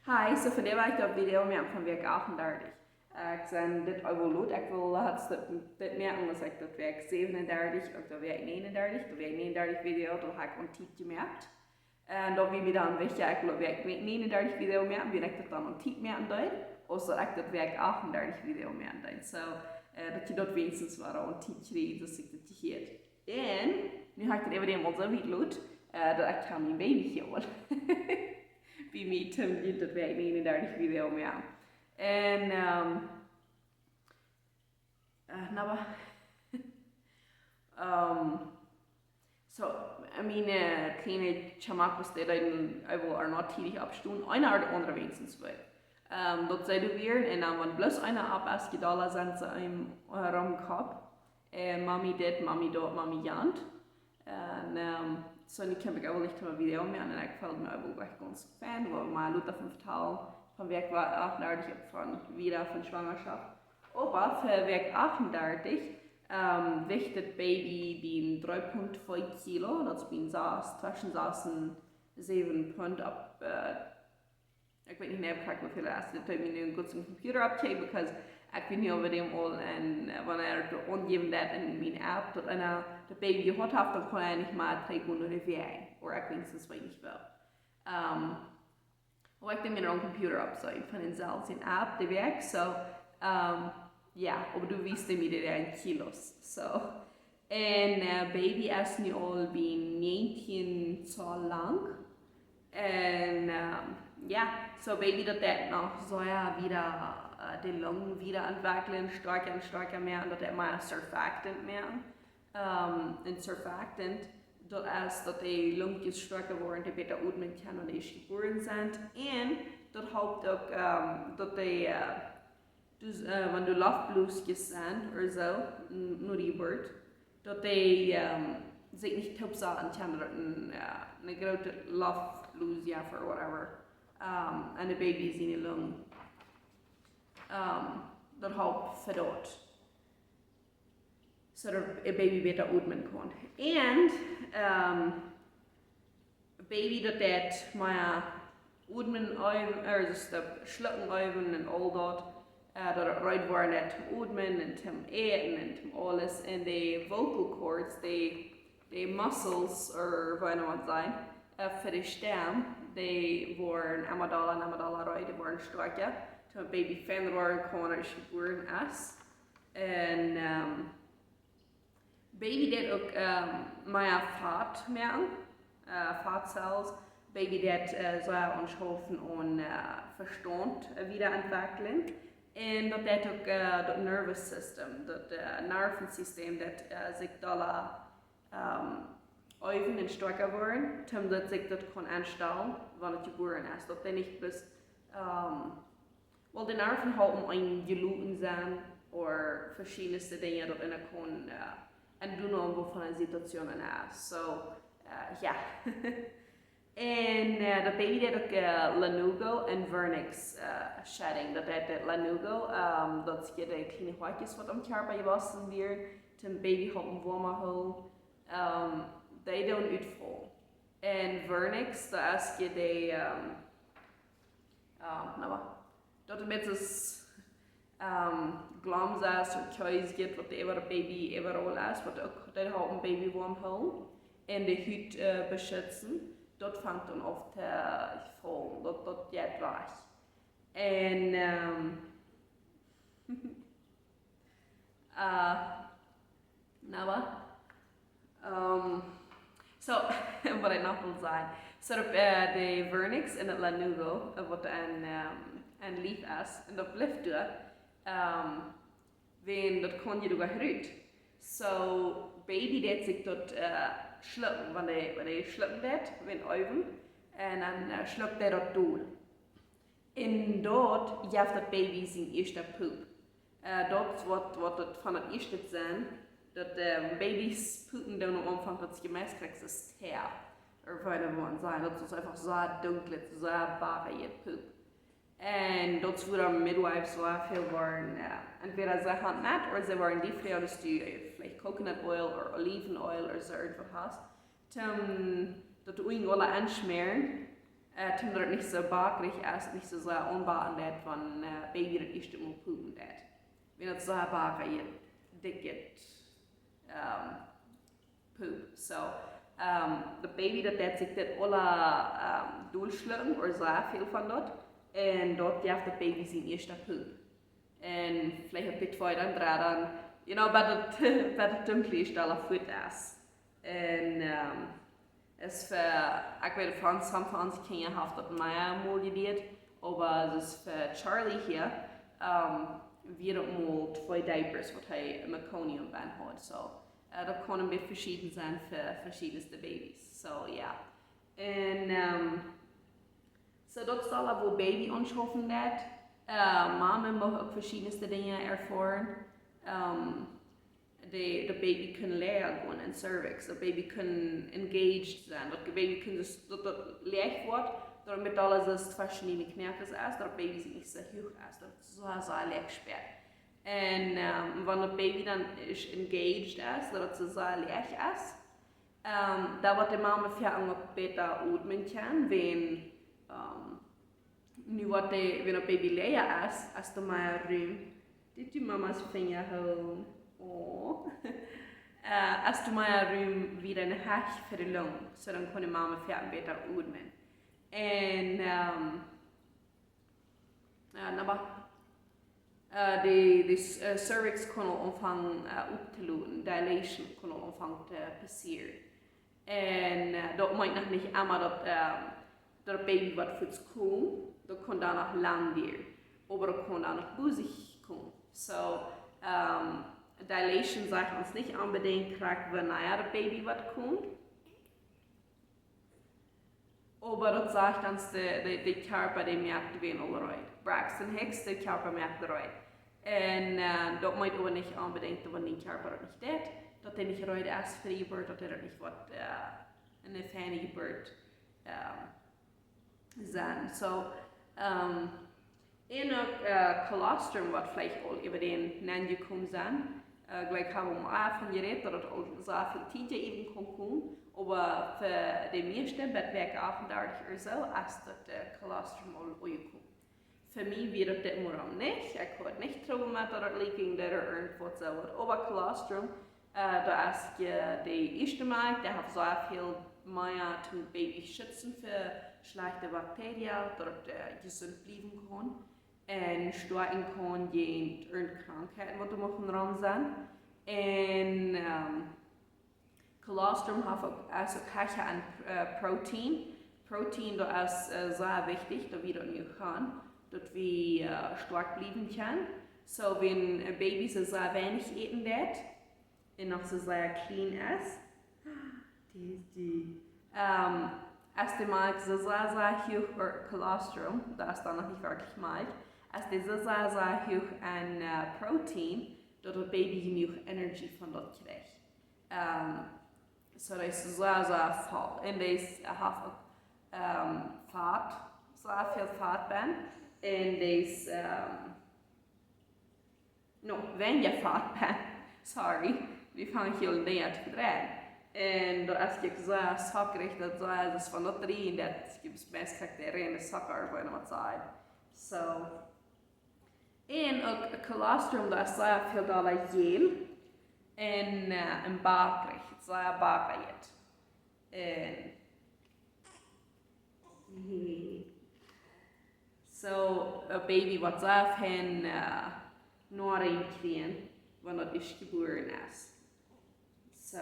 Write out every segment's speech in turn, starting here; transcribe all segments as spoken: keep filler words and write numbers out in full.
Hi, so vondoag well ekj daut Video moaken von Wäakj achtendartich. Ekj sie dit Evolute, ekj wull haud dit, dit moaken aus ekj daut Wäakj säwenendartich, uk daut Wäakj näajenendartich, daut Wäakj näajenendartich Video, daut haud ekj aun Tiet jemoakt. Un daut wia mie dan wichtja, ekj wull Wäakj näajenendartich Video moaken, wiels ekj daut dan aun Tiet moaken deed, aus daut ekj daut Wäakj achtendartich Video moaken deed. So, daut jie daut weens wada aun Tiet kjrieen, daut ekj daut jehieet. Un nu haud ekj daut äwa däm aul soo wiet lot, daut ekj kaun mien Baby hia aul bie mie toom, daut Wäakj näajenendartich Video moaken. Un, um, uh, na, oba, um, so, I mean, uh, kjliene Chamacos, dee deeden eewel aul noch tiedich oppstonen, eena ooda aundre weens wea. Um, daut see doa wieren, un dan, wan bloos eena opp es, je dolla sent see aum, uh, romkopp. Uh, Mami dit, Mami daut, Mami jant. Un, um, so, nu kaun ekj eewel nich mea Video moaken, un ekj feeld mie eewel uk gaunz fein, wua mie Lotta von vetalen, von Wäakj achtendartich uk von, wada von Schwangerschaft. Oba fa Wäakj achtendartich, um, wich daut Baby dän dree Punkt twee Kilo, daut es bie sass, tweschen sass un säwen Punt opp, uh, ekj weet nich mea krakjt woo väl daut es, daut deit mie nu een goot Computer oppkjikjen, because ekj weet nich, oba däm aul, un, uh, wan ekj daut aunjäwen deed en miene App, daut eena daut Baby jehaut haft, dan kaun ekj nich mea trigj gonen no de Wäakj, ooda ekj weens weet nich woo. Um, oba ekj deed mie een Computer opp, so, ekj funk een selfst een App, de Wäakj, so, um, jo, oba du weetst mie de Wäakj en Kilos, so. Un, uh, Baby es nu aul bie näajentieen Zoll lang. Un, um, jo, so Baby daut deit noch soo, jo, wada, uh, de Lung wada entwekjlen, stoakja un stoakja moaken, un daut deit mea surfactant moaken. Um, un surfactant, daut es daut de Lungen stoakja woaren, dee bäta odmen kjennen, wan dee jebuaren sent. Un daut halpt uk, um, daut dee, uh, dus, uh, wan doa Loftblosen sent, ooda soo, n-, no de Jeburt, daut dee, um, sikj nich toopsaten kjennen, daut een, uh, een groote Loftblos, jo, fa whatever. Um, un de Baby siene Lung. Um, daut halpt fa daut. So daut Baby bäta odmen kaun. Un, um, Baby daut deit mea odmen eewen, uh, dus daut schlucken eewen un aul daut, uh, daut daut reed woat toom odmen un toom äten un toom aules. Un de vocal cords, de, de muscles, ooda woo eena waut sajen, uh, fa de Stemm, dee woaren emma dolla un emma dolla reed, dee woaren stoakja. Toom Baby fein woaren kaun aus jebuaren es. Un, um, Baby deit uk, um, mea Fat moaken, uh, fat cells. Baby deit, uh, soo aunschaufen un, uh, Vestaunt, uh, wada entwekjlen. Un daut deit uk, uh, daut nervous system, daut, uh, Nervensystem, daut, uh, sikj dolla, um, eewen un stoakja woaren, toom daut sikj daut kaun aunstalen, wan et jebuaren es. Daut dee nich bloos, um, well, de Nerven halpen een jeloten sennen, ooda veschiedne Dinja daut eena kaun, uh, endonen, woo von eene Situation eena es. So, uh, jo. Un, uh, daut Baby deit uk, uh, Lanugo un Vernix, uh, shedding. Daut deit daut Lanugo, um, daut sent de kjliene Hoakjes waut aum Kjarpa jewossen woaren, toom Baby halpen woam hoolen. Um, dee doonen utfaulen. Un Vernix, daut es je de, um, uh, na, oba daut de Mitzes, um, Glams es, ooda Kjees jeft, waut äwa daut Baby äwaraul es, waut uk dee halpen Baby woam hoolen un de Hut, uh, beschitzen, daut fangt dan aun to faulen, daut, daut jeit wajch. Un, um, uh, na, oba, um, so, waut ekj noch well sajen. So, daut, uh, de Vernix un daut Lanugo, uh, waut een, um, een Leaf es, un daut blift doa, um, wan daut kaun je doa rut. So, Baby deit sikj daut, uh, schlucken, wan dee, wan dee schlucken deit, wan eewen, un dan, uh, schluckt dee daut dol. Un daut jeft daut Baby sien ieeschta Poop. Uh, daut woat, woat daut von daut ieeschte sennen, daut, uh, Babys poopen dan aum Aunfank, daut es meist krakjt aus Tea, ooda woo eena woat sajen, daut es eefach soo dunklet, soo barrjet Poop. Un daut es wuarom Midwives soo väl woaren, uh, entwäda see haben met, ooda see woaren die froagen, daut du, uh, veleicht coconut oil ooda olive oil ooda soo irjent waut hast, toom daut du irjent waut aunschmäaren, Äh, toom daut nich soo bakrich es, nich soo sea aunbaken deit, wan, äh, Baby daut ieeschte Mol pupen deit. Wan daut soo bakjich, dikjet, ähm, poop. So, ähm, daut Baby, daut deit sikj dit aula, ähm, dolschlucken, ooda sea väl von daut. Un daut jeft daut Baby sien ieeschta poop. Un veleicht uk bie twee, dan dree, dan, you know, bat daut, bat daut dunkel es, aul fuat es. Un, ähm, es fa, ekj weet, fa ons, some von ons Kjinja haft daut mea Mol jeduat, oba daut es fa Charlie hia, ähm, wia daut mol twee diapers, waut hee meconium benn haud. So, äh, daut kaun een bät veschieden sennen fa veschiedne Babys. So, jo. Un, ähm, so daut es aul, woo Baby aunschaufen deit. Äh, Mama mach uk veschiedne Dinja erfoaren. Ähm, de, daut Baby kaun leeja gonen em Cervix, daut Baby kaun engaged sennen, daut Baby kaun, daut, daut leicht woat, daut met aules, daut tweschen de Knoakes es, daut Baby sikj nich soo huach es, daut soo, soo leicht spieet. Un, ähm, wan daut Baby dan ieescht engaged es, daut et soo, soo leicht es, ähm, dan woat de Mama väl uk bäta odmen kjennen, wan, ähm, nu woat de, wan daut Baby leeja es, es doa mea Rum. Dit deit Mama's Finja hoolen. Oh. Äh, es doa mea Rum wada enne Hecht fa de Lung. So dan kaun de Mama väl bäta odmen. Un, ähm, jo, oba, äh, de, de, äh, Cervix kaun aul aunfangen, äh, opptoloten. Dilation kaun aul aunfangen to passieren. Un, äh, daut meent noch nich emma daut, ähm, daut Baby woat fuaz komen, daut kaun dan noch lang dieren. Oba daut kaun dan noch bosich komen. So, ähm, Dilation sajcht ons nich onbedinjt krakjt, wanea daut Baby woat komen. Oba daut sajcht ons de, de, de Kjarpa, dee moakt wan aul reed. Braxton Hicks, de Kjarpa moakt reed. Un, äh, daut meent oba nich onbedinjt, daut wan de Kjarpa daut nich deit, daut hee nich reed es fa de Jeburt, daut hee daut nich woat, äh, eene feine Jeburt, ähm, sennen. So, ähm, un uk, äh, Colostrum woat veleicht aul äwa dän nenjekomen sennen. Äh, jlikj hab wie aul von jerät, daut et aul soo väl Tiet äwa kaun komen, oba fa de mieeschte, bat Wäakj achtundartich ooda soo, es daut, äh, Colostrum aul aunjekomen. Fa mie wia daut dit Mol nich. Ekj haud nich Trubbel met daut et leaking deed ooda irjentwaut soo waut. Oba Colostrum, äh, daut es je, de ieeschte Malkj, dee haft soo väl mea toom Baby schutzen fa schlajchte Bakterien, daut et, äh, jesunt bliewen kaun. Un stoakjen kaun jäajen irjent Krankheiten, waut doa muchten rom sennen. Un, ähm, Colostrum haft uk, es uk hecha aun, äh, Protein. Protein, daut es, äh, sea wichtich, daut wie daut nu gonen, daut wie, äh, stoakj bliewen kjennen. So, wan een Baby soo sea weinich äten deit, un noch soo sea kjlien es, dee, dee, ähm, es de Malkj soo sea, sea huach aun Colostrum, daut es dan noch nich werkjlich Malkj, es dee soo sea, sea huach aun, äh, Protein, daut daut Baby jenuach Energie von daut kjricht. Ähm, so dee es sea, sea voll. Un dee es, äh, haft uk, ähm, Fat, sea väl Fat benn. Un dee es, ähm, no, weinja Fat benn. Sorry, wie fangen hia aul Dinja to vedreien. Un daut es uk sea zockrich, daut es, daut es von daut dree, daut es meist krakjt de reine Zucker, wan eena waut sajcht. So, un uk Colostrum, daut es sea väl dolla jäl. Un, äh, un bakrich, sea bakrich. Un, so, een Baby woat sea fein, äh, Noarunk kjrieen, wan daut ieescht jebuaren es. So.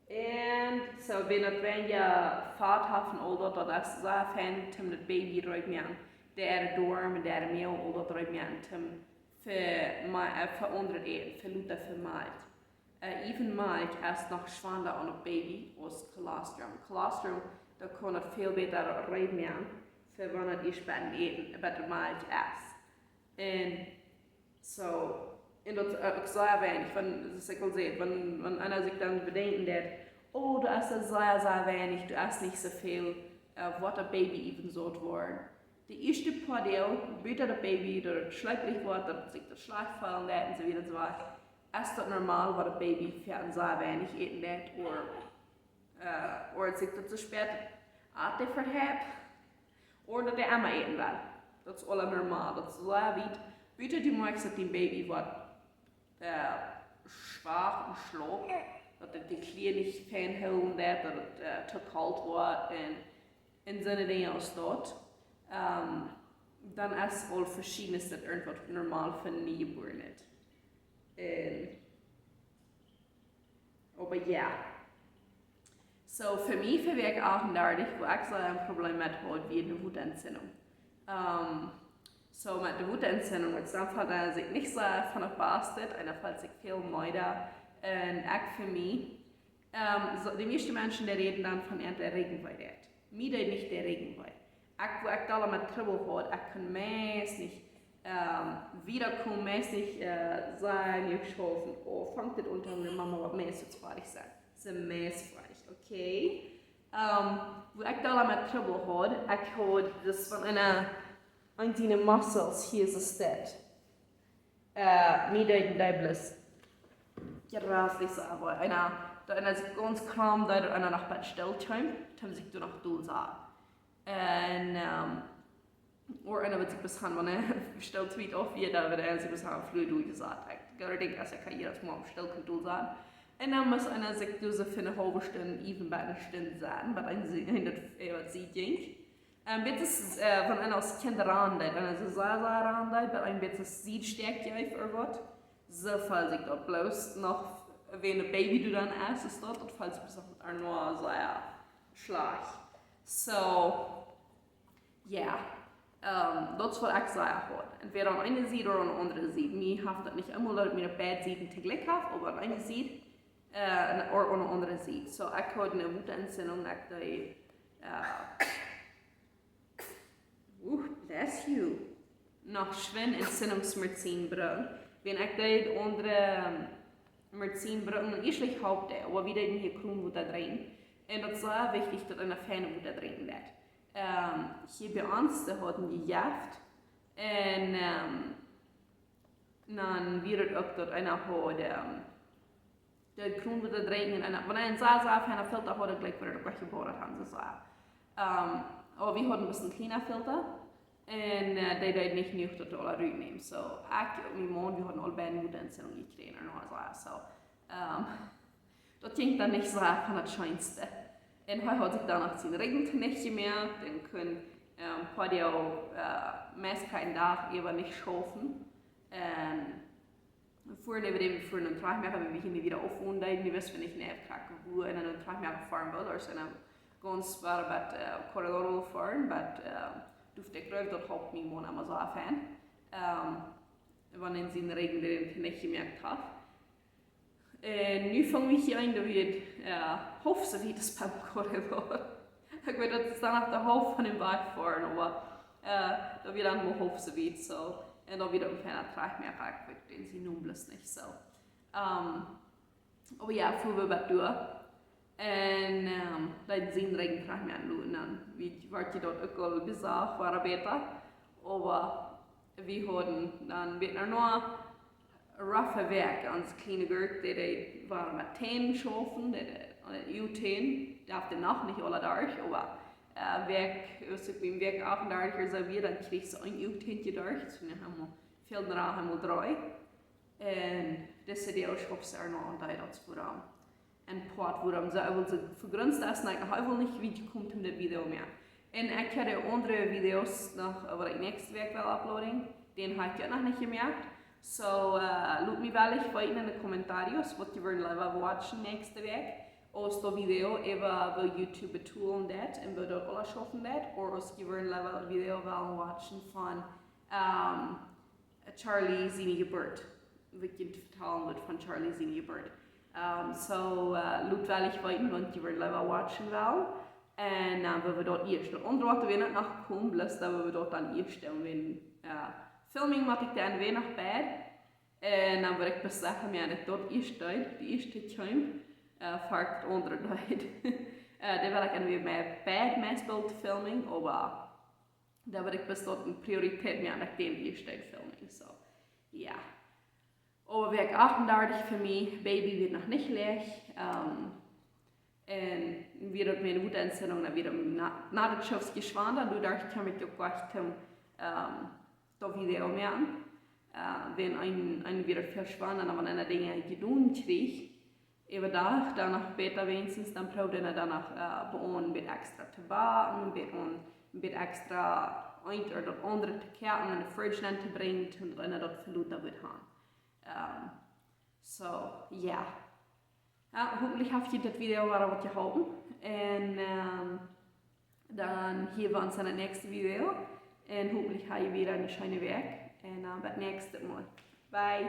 Un so, wan daut weinja Fat haft un aul daut, daut es sea fein toom daut Baby reed moaken. De äare Doarm, de äare Mul, aul daut reed moaken toom fa, ma-, äh, fa aundret Äten, fa luta fa Malkj. Äh, even Malkj es noch schwanda aun daut Baby aus Colostrum. Colostrum, daut kaun daut väl bäta reed moaken, fa wan daut ieescht bie daut Äten, bie daut Malkj es. Un so, un daut, äh, uk sea weinich, wan, soo aus ekj aul säd, wan, wan eena sikj dan bedenkjen deit, oh, du ieescht sea, sea weinich, du ieescht nich soo väl, äh, woat daut Baby even saut woaren. De ieeschte poa Doag, bat daut Baby, daut et schleprich woat, daut et sikj daut schlajcht feelen deit un soo wieda un soo wieda, es daut normal, waut daut Baby fa een sea weinich äten deit, ooda äh, ooda sikj daut soo spieet, at dee verhäft, ooda daut dee emma äten well. Daut es aula normal, daut es sea wiet. Buta du moakst daut dien Baby woat äh, schwak un schlaup, daut et de Kjlieren nich fein hoolen deit, daut et äh, too kolt woat un, un soone Dinja aus daut, ähm, dan es aul veschiednet daut irjentwaut normal fa een Niejebuarnet. Un, oba jo. So, fa mie fa Wäakj achtendartich, wua ekj soo een Problem met haud, wia de Wutentzündung. Ähm, so, met de Wutentzündung, daut es dan, daut eena sikj nich soo von de Bast, eena feelt sikj väl meeda. Un ekj fa mie, ähm, so, de mieeschte Menschen, dee räden dan von äant de Rigjen wee deit. Mie deed nich de Rigjen wee. Ekj, wua ekj dolla met Trubbel haud, ekj kunn meist nich ähm, wiedakomen, meist nich äh, sennen, nich schaufen, ooda fangt et aun, Mama woat meist foadich sennen. See meist foadich, okay? Ähm, wua ekj dolla met Trubbel haud, ekj haud daut von eena, eent siene Muscles hia soo steit. Äh, mie deed een Dieblis. Jraslich soo, oba eena, daut eena sikj gaunz krom deed, daut eena noch bät stell kjeem, dan sikj doa noch dol soo. Un, ähm, ooda eena wudd sikj bloos han, wan eena stell twiet auf wia, dan wudd eena sikj bloos han, fluid doa jesat. Ekj, ekj denkj, aus ekj hia daut mol stell kunn dol sennen. Un dan must eena sikj doa soo fa eene haulwe Stund, even bie eene Stund sennen, waut eena si-, eena daut, äh, waut see jinkj. Un bat et, äh, wan eena aus Kjint rannen deed, wan eena soo sea, sea rannen deed, bat eena bat et Sied stoakj jeef ooda waut. Soo feelt sikj daut bloos noch, wan een Baby doa dan es, es daut, daut feelt sikj bloos noch met eena soo, jo, schlajcht. So, jo, ähm, daut es waut ekj saj haud. Entwäda aun eene Sied ooda aun de aundre Sied. Mie haft daut nich emol, daut ekj mie opp beid Sieden toojlikj haft, oba aun eene Sied, äh, un, ooda aun de aundre Sied. So, ekj haud eene Wutentzündung, ekj deed, äh, uh, bless you. Noch schwind Entzündungsmedizin brucken. Wan ekj deed aundre, ähm, Medizin brucken, un ieeschtlich halpt daut, oba wie deeden hia Kronwota drinkjen. Un daut es sea wichtich, daut eena fein Wota drinkjen deit. Ähm, hia bie ons, dee hauden jejäft. Un, ähm, dan wia et uk daut eena haud, ähm, daut Kronwota drinkjen un eena, wan eena sea, sea feina Filta haud, jlikj wort et uk jebrocht, han see soo. Ähm, oba wie hauden bloos een kjliena Filta. Un, äh, dee deed nich jenuach daut aula rutnämen. So, ekj un mien Maun, wie hauden aul beid eene Wutentzündung jekjräajen un soo. So, ähm, daut jinkj dan nich soo von daut Scheenste. Un hee haud sikj dan noch sienen Rigjen tonicht jemoakt un kunn, ähm, een poa Doag, äh, meist kjeenen Dach äwa nich schaufen. Un fuaren äwa däm, fuaren dan trajchtmoaken, wan wie hia wada aufwonen deeden, dee wisten wie nich, nä, krakjt wua, un dan trajchtmoaken foaren wullen, aus eena gaunz wada bie, äh, Corredor foaren, oba, äh, doa ekj jleew, daut halpt mien Maun emma soo fein. Ähm, wan eena sienen Rigjen dan tonicht jemoakt haft. Un nu fang wie hia aun, daut wie, äh, haulf soo wiet es biem Corredor. Ekj weet, daut es dan opp de Halft von dän Wajch foaren, oba, äh, daut wie dan mau haulf soo wiet, so. Un daut wie dan feina trajchtmoaken, ekj weet dän sienen Nomen bloos nich, so. Ähm, oba jo, fuaren wie bat doa. Un, ähm, dan sienen Rigjen trajchtmoaken, un dan, wie, wort je daut uk aul besach, wia bäta. Oba wie hauden dan wada noch roughe Wäakj. Onse kjliene Gurt, dee, dee wia met Tänen schaufen, dee, dee, aun de Uagen, dee haud noch nich aule derch, oba, äh, Wäakj, aus ekj bie Wäakj achtendartich ooda soo wia, dan kjrieech see een Uag Tänen derch, soo nu han wie väl, dan han wie dree. Un dise Deel schauft see noch aun, dee daut es wuarom. Un Poat, wuarom see, ekj well see vegrunst es, un ekj hab nich wada jekomen met dit Video mea. Un ekj hab de aundre Videos noch, äh, waut ekj näakjste Wäakj well uploaden. Dee hab ekj noch nich jemoakt. So, äh, lot mie weinich weeten en de Comentarios, waut jie wudden leewa watchen näakjste Wäakj. Aus daut Video äwa woo YouTube betolen deit un woo daut aules schaufen deit. Ooda aus jie wudden leewa Video wellen watchen von, ähm, Charlie siene Jeburt. Waut ekj vetalen wull von Charlie siene Jeburt. Ähm, so, äh, lot weinich weeten, waut jie wudden leewa watchen wellen. Un, äh, woo wie daut ieescht, daut aundre waut wie noch komen, bloos daut wie daut dan ieescht doonen, wan, äh, filming mott ekj dan wada noch bie. Un dan wudd ekj bloos sajen, jo, daut daut ieescht, de ieeschte kjemt, äh, ver daut aundre deed. Äh, dan wudd ekj dan wada mea bie, mea Bilt filming, oba daut wudd ekj bloos daut eene Priorität moaken, daut ekj dän ieescht deed filming, so. Jo. Oba Wäakj achtendartich fa mie, Baby wia noch nich leicht. Ähm, Un wia daut mie ne Wutaentzündung, dan wia daut na, na daut Schofs jeschwanda, doa docht ekj, kaun ekj uk jlikj toom, ähm, daut Video moaken. Äh, wan een, een wia daut väl schwanda, dan wan eena Dinja jedonen kjrieech, äwadach, dan noch bäta weens, dan proowd eena dan noch, äh, bie ons een bät extra to backen, een bät aun, een bät extra eent ooda daut aundre to koaken un de Fridge nenn to brinjen, toom daut eena daut fa lota wudd han. Ähm, so, jo. Jo, hopentlich haft junt dit Video wada waut jeholpen. Un, ähm, dan hia wie ons en daut näakjste Video. Un hopentlich ha jie wada eene scheene Wäakj. Un, äh, bat näakjstet Mol. Bye.